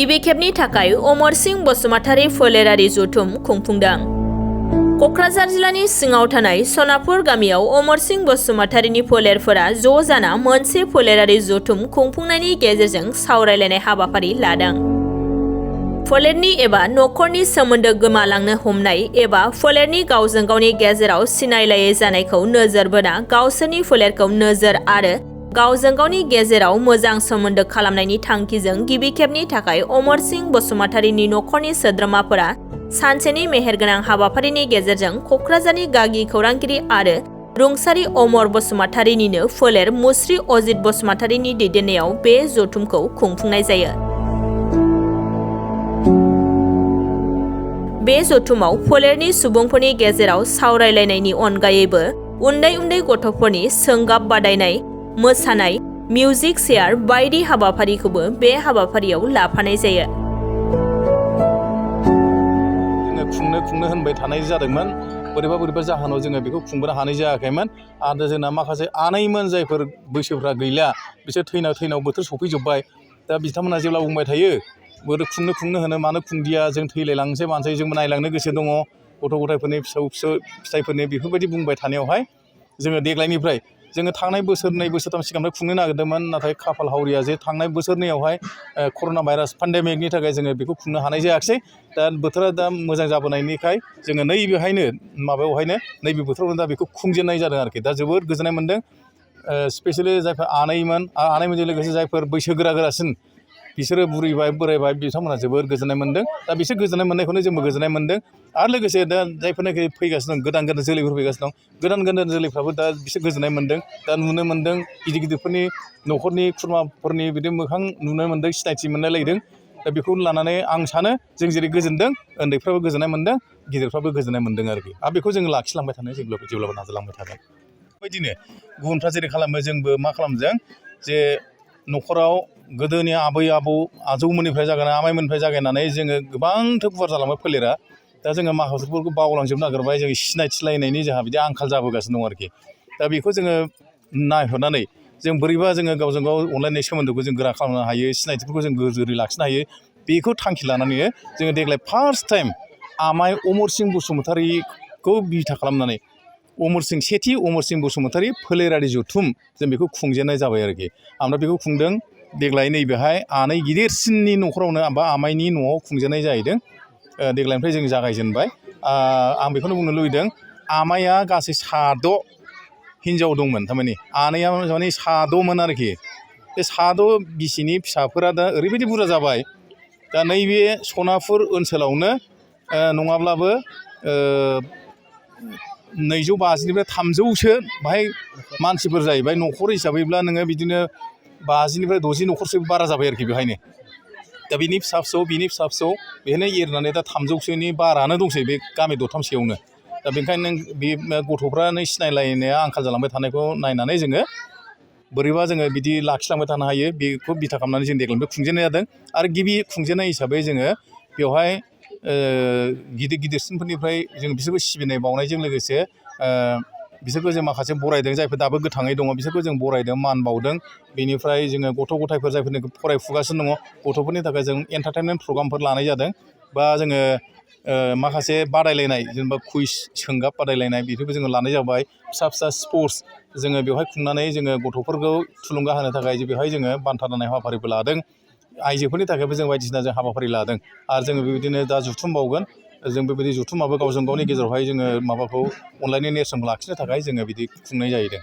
गिबि खेबनि थाखाय अमर सिंह बसुमतारी फोलेरारि जथुम खुंफुंदों। क'क्राझार जिल्लानि सिङाव थानाय सनापुर गामियाव अमर सिंह बसुमतारीनि फोलेरफोरा ज' जाना मोनसे फोलेरारि जथुम खुंफुंनायनि गेजेरजों सावरायलायनाय हाबाफारि लादों। फोलेरनि एबा नखरनि सोमोन्दो गोमालांनो हमनाय एबा फोलेरनि गावजों गावनि गेजेराव सिनायलायै जानायखौ नोजोर बोना गावसोरनि फोलेरखौ नोजोर आरो गावजों गावनि गेजेराव मोजां सोमोन्दो खालामनायनि थांखिजों गिबि खेबनि थाखाय अमर सिंह बसुमतारीनि नखरनि सोद्रोमाफोरा सानसेनि मेहेरगोनां हाबाफारिनि गेजेरजों क'क्राझारनि गागि खौरांगिरि आरो रुंसारि अमर बसुमतारीनिनो फोलेर मुस्रि अजित बसुमतारीनि दैदेननायाव बे जथुमखौ खुंफुंनाय जायो। बे जथुमाव फोलेरनि सुबुंफोरनि गेजेराव सावरायलायनायनि अनगायैबो उन्दै उन्दै गथ'फोरनि सोंगाब बादायनाय, मोसानाय, मिउजिक चेयार बायदि हाबाफारिखौबो बे हाबाफारियाव लाफानाय जायो। खुंनो होनबाय थानाय जादोंमोन। बोरैबा जाहोनाव जोङो बेखौ खुंबोनो हानाय जायाखैमोन आरो जोंना माखासे आनैमोन जायफोर बैसोफ्रा गैला बिसोर थैनाव बोथोर सफैजोब्बाय। दा बिथांमोना जेब्ला बुंबाय थायो बोरै खुंनो होनो मानो खुंदिया जों थैलायलांनोसै मानोसै जोंबो नायलांनो गोसो दङ गथ' गथायफोरनि फिथाइफोरनि बेफोरबायदि बुंबाय थानायावहाय जोङो देग्लायनिफ्राय जोङो थांनाय बोसोरनै बोसोरथाम सिगांनिफ्राय खुंनो नागिरदोंमोन। नाथाय खाफाल हावरिया जे थांनाय बोसोरनैयावहाय कर'ना भाइरास पेन्डेमिकनि थाखाय जोङो बेखौ खुंनो हानाय जायाखिसै। दा बोथोरा दा मोजां जाबोनायनिखाय जोङो नैबे बोथोरावनो दा बेखौ खुंजेननाय जादों आरोखि। दा जोबोद गोजोननाय मोन्दों। स्पेसियेलि जायफोर आनैमोनजों लोगोसे जायफोर बैसो गोरासिन बिसोरो बोरायबाय बिथांमोना जोबोद गोजोननाय मोन्दों। दा बिसोर गोजोननाय मोननायखौनो जोंबो गोजोननाय मोन्दों। आरो लोगोसे दा जायफोरनाखि फैगासिनो दं गोदान जोलैफोर फैगासिनो दं गोदान जोलैफ्राबो दा बिसोर गोजोननाय मोन्दों। दा नुनो मोन्दों गिदिरफोरनि न'खरनि खुरमाफोरनि बिदि मोखां नुनो मोन्दों, सिनायथि मोनलायलायदों। दा बेखौ लानानै आं सानो जों जेरै गोजोनदों उन्दैफ्राबो गोजोननाय मोन्दों, गिदिरफ्राबो गोजोननाय मोन्दों आरोखि। आरो बेखौ जोङो लाखिलांबाय थानो जेब्लाबो नाजालांबाय थागोन। बेबायदिनो गुबुनफ्रा जेरै खालामो जोंबो मा खालामदों जे न'खराव गोदोनि आबै आजौमोननिफ्राय जागायनानै आमाइमोननिफ्राय जागायनानै जोङो गोबांथार गुवार जालांबाय फोलेरा। दा जोङो माखासेफोरखौ बावलांजोबनो नागिरबाय। जों सिनायथिलायनायनि जोंहा बिदि आंखाल जाबोगासिनो दं आरोखि। दा बेखौ जोङो नायहरनानै जों बोरैबा जोङो गावजों गाव अनलायनाय सोमोन्दोखौ जों गोरा खालामनो हायो, सिनायथिफोरखौ जों गोजोरै लाखिनो हायो। बेखौ थांखि लानानै जोङो देग्लाय फार्स्ट टाइम आमाइ अमर सिंह बसुमतारीखौ बिथा खालामनानै सेथि अमर सिंह बसुमतारी फोलेरारि जथुम जों बेखौ खुंजेननाय जाबाय आरोखि। ओमफ्राय बेखौ खुंदों देग्लाय नैबेहाय आनै गिदिरसिननि न'खरावनो बा आमाइनि न'आव खुंजेननाय जाहैदों। देग्लायनिफ्राय जों जागायजेनबाय। आं बेखौनो बुंनो लुबैदों आमाइया गासै 6 हिनजाव दंमोन। थारमाने आनैया माने 6मोन आरोखि। बे 6 बिसिनि फिसाफोरा दा ओरैबायदि बुरजा जाबाय। दा नैबे सनापुर ओनसोलावनो नङाब्लाबो 250निफ्राय 300सो बाहाय मानसिफोर जाहैबाय। न'खर हिसाबैब्ला नोङो बिदिनो 50निफ्राय 60 न'खरसो बारा जाबाय आरोखि बेहायनो। दा बिनि फिसा फिसौ बेहायनो एरनानै दा 300सोनि बारानो दंसै बे गामि दरथामसेयावनो। दा बेनिखायनो बे गथ'फ्रा सिनायलायनाया आंखाल जालांबाय थानायखौ नायनानै जोङो बोरैबा जोङो बिदि लाखिलांबाय थानो हायो बेखौ बिथा खालामनानै जों देग्लायनिफ्राय खुंजेननाय जादों। आरो गिबि खुंजेननाय हिसाबै जोङो बेवहाय गिदिरसिनफोरनिफ्राय जों बिसोरखौ सिबिनाय बावनायजों लोगोसे बिसोरखौ जों माखासे बरायदों। जायफोर दाबो गोथाङै दङ बिसोरखौ जों बरायदों, मान बावदों। बेनिफ्राय जोङो गथ' गथायफोर जायफोरनिखि फरायफुगासिनो दङ गथ'फोरनि थाखाय जों एन्टारटेनमेन्ट प्रग्रामफोर लानाय जादों। बा जोङो माखासे बादायलायनाय जेनेबा कुइज सोंगाब बादायलायनाय बेफोरखौ जोङो लानाय जाबाय। फिसा स्पर्ट्स जोङो बेवहाय खुंनानै जोङो गथ'फोरखौ थुलुंगा होनो थाखाय बेवहाय जोङो बान्था राननाय हाबाफारिबो लादों। आइजोफोरनि थाखायबो जों बायदिसिना जों हाबाफारि लादों। आरो जोङो बेबायदिनो दा जुथुम बावगोन। जों बेबायदि जुथुमाबो गावजों गावनि गेजेरावहाय जोङो माबाखौ अनलायनाय नेरसोनखौ लाखिनो थाखाय जोङो बिदि खुंनाय जाहैदों।